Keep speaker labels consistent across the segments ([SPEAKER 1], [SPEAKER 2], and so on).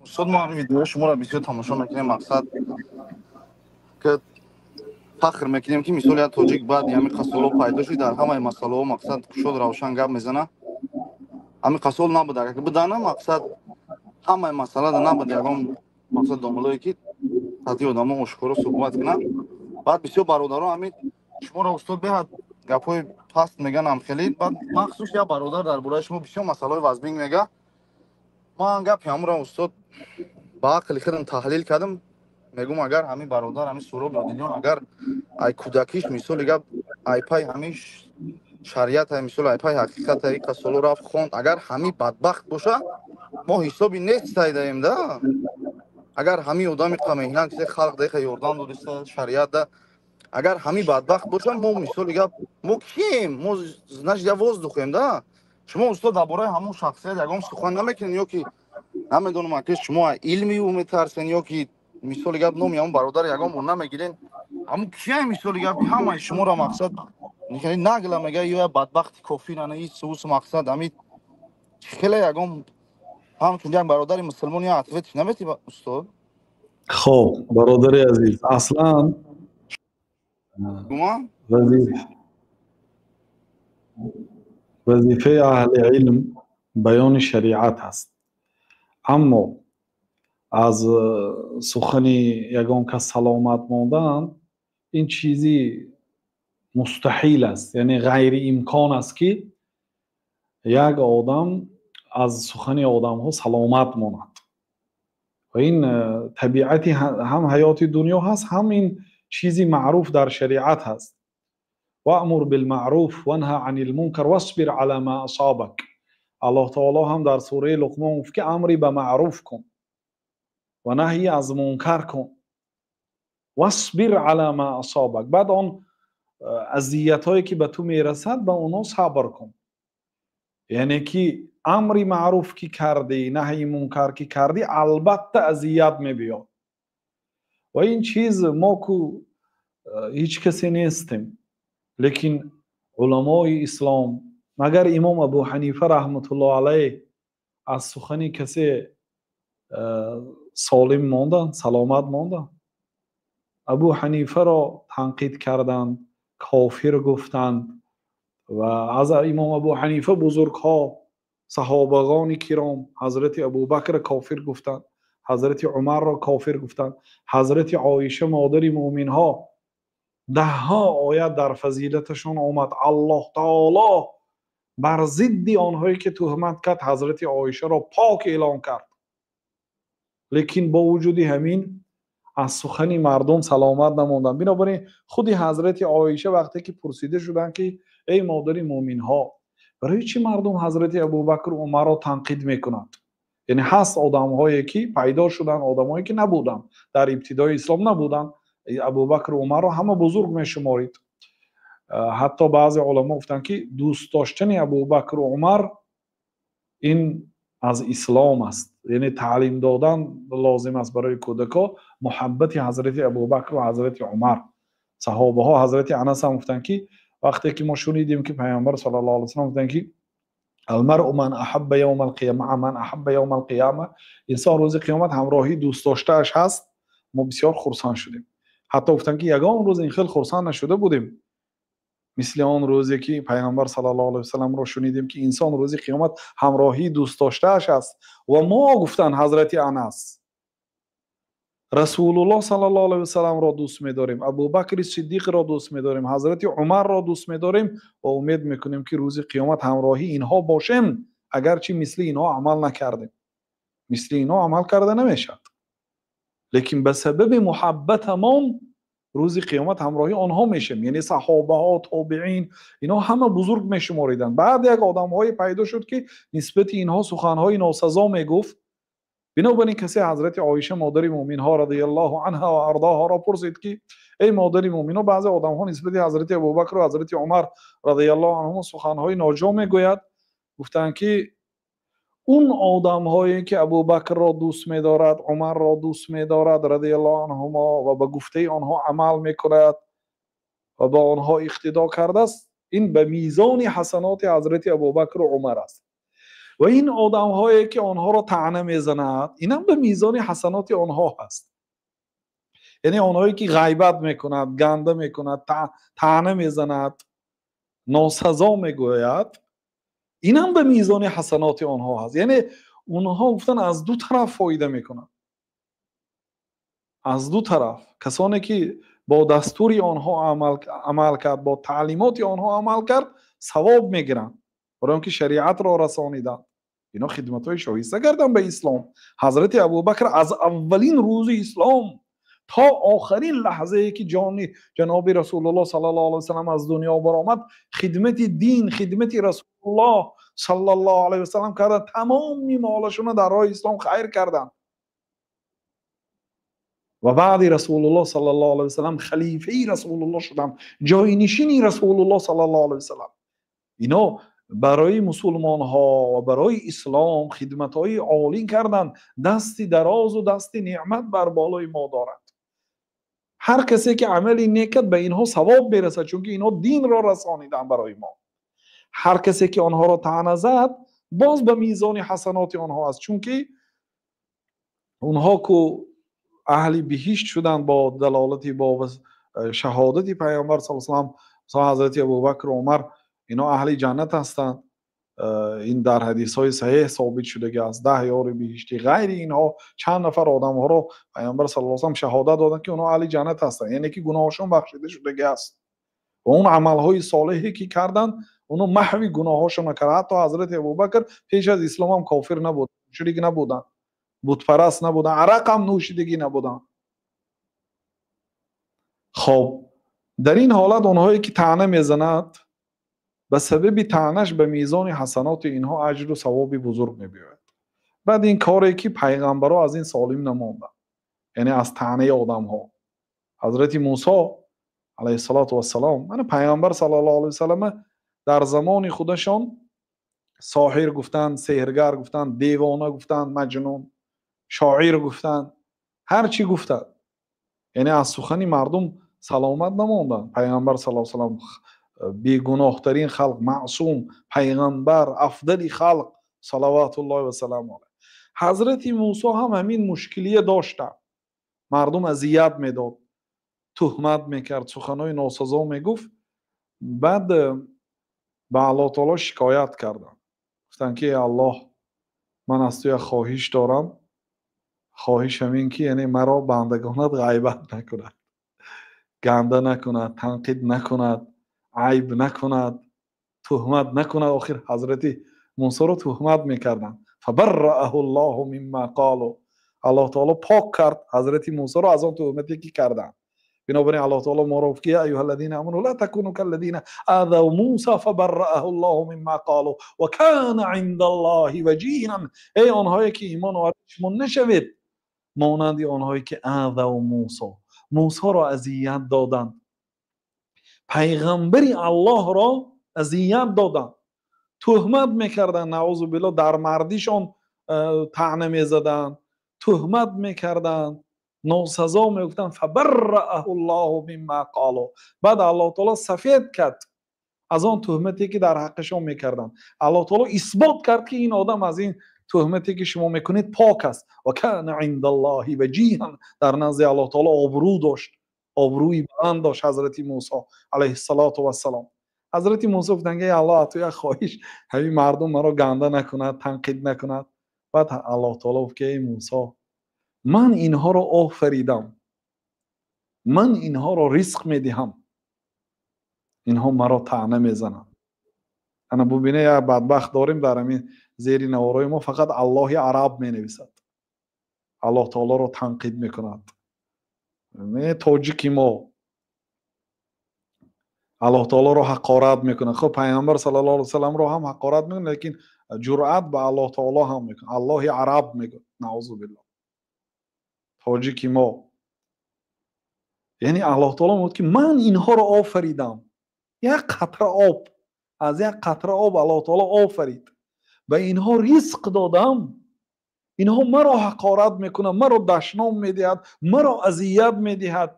[SPEAKER 1] Устод, мо ҳамин видеои шуморо бисёр тамошо мекунем. Мақсад ки фахр мекунем, ки мисол як тоҷик баъди ҳамин қасолҳо пайдо шуд, дар ҳамаи масъалаҳо мақсад кушод, равшан гап мезана. Ҳамин қасол набуд, агар будана, мақсад ҳамаи масъалада набуд ягон мақсад домулое ки сатҳи одамо ошкоро суҳбат кунанд. Баъд бисёр бародаро ҳамин шуморо, устод, беҳад гапҳои паст меган хеле. Баъд махсус як бародар дар бораи шумо бисёр масъалаҳои вазбин мега. Ман гапи ҳамуро, устод, ба ақли худам таҳлил кардам. Мегум, агар ҳамин бародар, ҳамин Суҳроб Одилён, агар ай кӯдакиш, мисоли гап, ай пай ҳамин шариат, мисол ай пай ҳақиқат қасоло рафт, хонд, агар ҳамин бадбахт боша, мо ҳисоби нест сайдаем да. Агар ҳамин одами қа меҳнат, халқ деха ёрдам додиста шариат да, агар ҳамин бадбахт боша, мо, мисоли гап, мо кием? Мо, значит, я воздух ем да. Шумо, устод, дар бораи ҳамон шахсият ягон сухан намекунед ё ки намедонам, аки шумо илми ӯ метарсен ё ки, мисоли гап, номи ҳамон бародар ягон бор намегирен? Ҳамун кия, мисоли гап, ҳамаи шуморо мақсад нагла мега ё я бадбахти кофир ана исус? Мақсад ҳами хеле ягон ҳамчун як бародари мусулмон я ответ намети, устод?
[SPEAKER 2] Хоб, бародари азиз, аслан вазифаи аҳли илм баёни шариат аст, аммо аз сухани ягон кас саломат мондан ин чизи мустаҳил аст, яъне ғайриимкон аст, ки як одам аз сухани одамҳо саломат монад. Ва ин табиати ҳам ҳаёти дунё ҳаст, ҳам ин чизи маъруф дар шариат ҳаст: وأمر بالمعروف وانه عن المنكر واصبر على ما أصابك. Аллоҳ таоло ҳам дар сураи Луқмон гуфт, ки амри ба маъруф кун ва наҳйи аз мункар кун, واصبر على ما أصابك, баъд он азиятҳое ки ба ту мерасад, ба онҳо сабр кун. Яъне ки амри маъруф ки кардӣ, наҳйи мункар ки кардӣ, албатта азият мебиёд. Ва ин чиз мо ку ҳеҷ касе нестем, лекин уламои ислом, магар имом Абу Ҳанифа раҳматуллоҳ алайҳ аз сухани касе солим монданд, саломат монданд? Абу Ҳанифаро танқид карданд, кофир гуфтанд ва аз имом Абу Ҳанифа бузургҳо, саҳобагони киром, ҳазрати Абубакр кофир гуфтанд, ҳазрати Умарро кофир гуфтанд, ҳазрати Оиша, модари муъминҳо, даҳҳо оят дар фазилаташон омад. Аллоҳ таоло бар зидди онҳое ки туҳмат кард, ҳазрати Оишаро пок эълон кард, лекин бо вуҷуди ҳамин аз сухани мардум саломат намонданд. Бинобар ин худи ҳазрати Оиша вақте ки пурсида шуданд, ки эй модари муъминҳо, барои чӣ мардум ҳазрати Абубакр, Умарро танқид мекунанд? Яъне ҳаст одамҳое ки пайдо шуданд, одамҳое ки набуданд, дар ибтидои ислом набуданд. Абубакр, Умарро ҳама бузург мешуморид. Ҳатто баъзе уламо гуфтанд, ки дӯст доштани Абубакру Умар ин аз ислом аст, яъне таълим додан лозим аст барои кӯдако муҳаббати ҳазрати Абубакр ва ҳазрати Умар, саҳобаҳо. Ҳазрати Анас ҳам гуфтанд, ки вақте ки мо шунидем, ки Паёмбар саллаллоҳу алайҳи васаллам гуфтанд, ки المرء من أحب يوم القيامة مع من أحب يوم القيامة, инсон рӯзи қиёмат ҳамроҳии дӯстдоштааш ҳаст, мо бисёр хурсанд шудем. Ҳатто гуфтанд, ки ягон рӯз ин хел хурсанд нашуда будем, мисли он рӯзе ки Пайғамбар саллаллоҳу алайҳи васалламро шунидем, ки инсон рӯзи қиёмат ҳамроҳии дӯстдоштааш аст. Ва мо, гуфтанд ҳазрати Анас, Расулуллоҳ саллаллоҳу алайҳи васалламро дӯст медорем, Абубакри Сиддиқро дӯст медорем, ҳазрати Умарро дӯст медорем ва умед мекунем, ки рӯзи қиёмат ҳамроҳии инҳо бошем, агарчи мисли инҳо амал накардем. Мисли инҳо амал карда намешавад, лекин ба сабаби муҳаббатамон рӯзи қиёмат ҳамроҳи онҳо мешем. Яъне саҳобаҳо, тобиин, инҳо ҳама бузург мешумориданд. Баъд як одамҳое пайдо шуд, ки нисбати инҳо суханҳои носазо мегуфт. Бинобар ин касе ҳазрати Оиша, модари муъминҳо, رضي الله عنها وأرضاها, ро пурсид, ки эй модари муъминҳо, баъзе одамҳо нисбати ҳазрати Абубакру ҳазрати Умар رضي الله عنهما суханҳои ноҷо мегӯяд. Гуфтанд, ки он одамҳое ки Абубакрро дӯст медорад, Умарро дӯст медорад, رضي الله عنهما, ва ба гуфтаи онҳо амал мекунад ва ба онҳо иқтидо кардааст, ин ба мизони ҳасаноти ҳазрати Абубакру Умар аст. Ва ин одамҳое ки онҳоро таъна мезанад, инам ба мизони ҳасаноти онҳо ҳаст. Яъне онҳое ки ғайбат мекунад, ганда мекунад, таъна мезанад, носазо мегӯяд, инам ба мизони ҳасаноти онҳо ҳаст. Яъне онҳо гуфтан аз ду тараф фоида мекунанд. Аз ду тараф. Касоне ки бо дастури онҳо амал кард, бо таълимоти онҳо амал кард, савоб мегиранд. Барои инки шариатро расониданд. Инҳо хидматҳои шоиста карданд ба ислом. Ҳазрати Абӯбакр аз аввалин рӯзи ислом то охирин лаҳзае ки ҷони ҷаноби Расулуллоҳ саллаллоҳу алайҳи васаллам аз дунё баромад, хидмати дин, хидмати Расулуллоҳ саллаллоҳу алайҳи васаллам карданд. Тамоми молашонро дар роҳи ислом хайр карданд. Ва баъди Расулуллоҳ саллаллоҳу алайҳи васаллам халифаи Расулуллоҳ шуданд, ҷойнишини Расулуллоҳ саллаллоҳу алайҳи васаллам. Ино барои мусулмонҳо ва барои ислом хидматҳои олӣ карданд. Дасти дароз ва дасти неъмат бар болои мо дорад. Ҳар касе ки амали нек кард, ба инҳо савоб мерасад, чунки инҳо динро расониданд барои мо. Ҳар касе ки онҳоро таъна зад, боз ба мизони ҳасаноти онҳо аст, чунки онҳо ку аҳли биҳишт шуданд бо далолати, бо шаҳодати Пайғамбар саллаллоҳу алайҳи васаллам. Масалан, ҳазрати Абӯбакр, Умар, инҳо аҳли ҷаннат ҳастанд. Ин дар ҳадисҳои саҳеҳ собит шудагӣ аст. 10 ёри биҳиштӣ. Ғайри инҳо чанд нафар одамҳоро Пайғамбар саллаллоҳу алайҳи васаллам шаҳодат доданд, ки онҳо аҳли ҷаннат ҳастанд, яъне ки гуноҳашон бахшида шудагӣ аст. Ва он амалҳои солеҳе ки карданд, онҳо маҳви гуноҳҳошонро кард. Ҳатто ҳазрати Абӯбакр пеш аз ислом ҳам кофир набуд, мушрик набуданд, бутпараст набуданд, арақ ҳам нӯшидагӣ набуданд. Хоб, дар ин ҳолат онҳое ки таъна мезанад, ба сабаби таънаш ба мизони ҳасаноти инҳо аҷру савоби бузург мебиёяд. Баъд ин коре ки пайғамбарҳо аз ин солим намонданд, яъне аз таънаи одамҳо. Ҳазрати Мусо алайҳиссалоту вассалом, мана пайғамбар саллаллоҳу алайҳи васаллам дар замони худашон соҳир гуфтанд, сеҳргар гуфтанд, девона гуфтанд, маҷнун, шоир гуфтанд, ҳар чӣ гуфтанд. Яъне аз сухани мардум саломат намонданд. Пайғамбар саллаллоҳу алайҳи васаллам бегуноҳтарин халқ, маъсум, пайғамбар, афдали халқ салаватуллоҳи васалам алайҳ. Ҳазрати Мусо ҳам ҳамин мушкилия доштанд. Мардум азият медод, туҳмат мекард, суханҳои носазо мегуфт. Баъд ба Аллоҳ таоло шикоят карданд. Гуфтанд ки Аллоҳ, ман аз ту як хоҳиш дорам. Хоҳиш ҳамин ки яъне маро бандагонат ғайбат накунад, ганда накунад, танқид накунад, айб накунад, туҳмат накунад. Охир ҳазрати Мусоро туҳмат мекарданд. Фабаррааху Аллоҳу мимма қолу. Аллоҳ таоло пок кард ҳазрати Мусоро аз он туҳмате ки карданд. Бинобар ин Аллоҳ таоло моро гуфт ки я аюҳаллазина аману ла такуну каллазина азав Муса фабаррааху Аллоҳу мимма қолу ва кана индаллоҳи ваҷиҳан. Эй онҳое ки имон овардед, шумо нашавед монанди онҳое ки азав Мусо, Мусоро азият доданд, пайғамбари Аллоҳро азият доданд, туҳмат мекарданд, наъузу биллоҳ, дар мардишон таъна мезаданд, туҳмат мекарданд, носазо мегуфтанд. Фабаррааху Аллоҳу мимма қолу. Баъд Аллоҳ таоло сафед кард аз он туҳмате ки дар ҳаққашон мекарданд. Аллоҳ таоло исбот кард ки ин одам аз ин туҳмате ки шумо мекунед пок аст. Ва кана индаллоҳи ваҷиҳан. Дар назди Аллоҳ таоло обрӯ дошт, обрӯи баланд дошт ҳазрати Мусо алайҳиссалоту вассалом. Ҳазрати Мусо гуфтанд ки Аллоҳ, аз ту як хоҳиш, ҳамин мардум маро ганда накунад, танқид накунад. Баъд Аллоҳ таоло гуфт ки эй Мусо, ман инҳоро офаридам, ман инҳоро ризқ медиҳам, инҳо маро таъна мезананд. Ана бубине, як бадбахт дорем дар ҳамин зери наворои мо, фақат Аллоҳи араб менависад, Аллоҳ таолоро танқид мекунад. Тоҷики мо Аллоҳ таолоро ҳақорат мекунад. Хуб, пайғамбар саллаллоҳу алайҳи васалламро ҳам ҳақорат мекунад, лекин ҷуръат ба Аллоҳ таоло ҳам мекунад. Аллоҳи араб мегӯяд, наъузу биллоҳ. Тоҷики мо. Яъне Аллоҳ таоло мегӯяд ки ман инҳоро офаридам. Як қатра об, аз як қатра об Аллоҳ таоло офарид. Ба инҳо ризқ додам. Инҳо маро ҳақорат мекунанд, маро дашном медиҳад, маро азият медиҳад.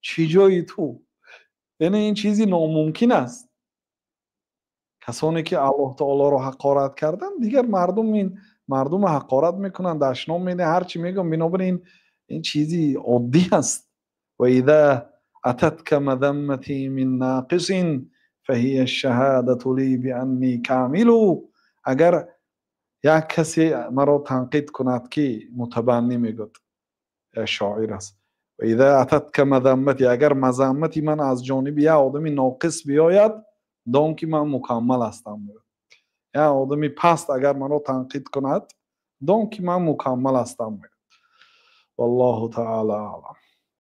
[SPEAKER 2] Чӣ ҷои ту? Яъне ин чизи номумкин аст. Касоне ки Аллоҳ таолоро ҳақорат карданд, дигар мардум ин мардумро ҳақорат мекунанд, дашном медиҳанд, ҳар чӣ мегӯянд. Бинобар ин чизи оддӣ аст. Ва иза ататка мазаммати мин нақисин фаҳия шаҳадату ли бианни камилу. Агар як касе маро танқид кунад, ки Мутабаннӣ мегӯяд, як шоир аст, ва иза ататка мазаммати, агар мазаммати ман аз ҷониби як одами ноқис биёяд, дон ки ман мукаммал ҳастам. Як одами паст агар маро танқид кунад, дон ки ман мукаммал ҳастам. Валлоҳу таала аълам.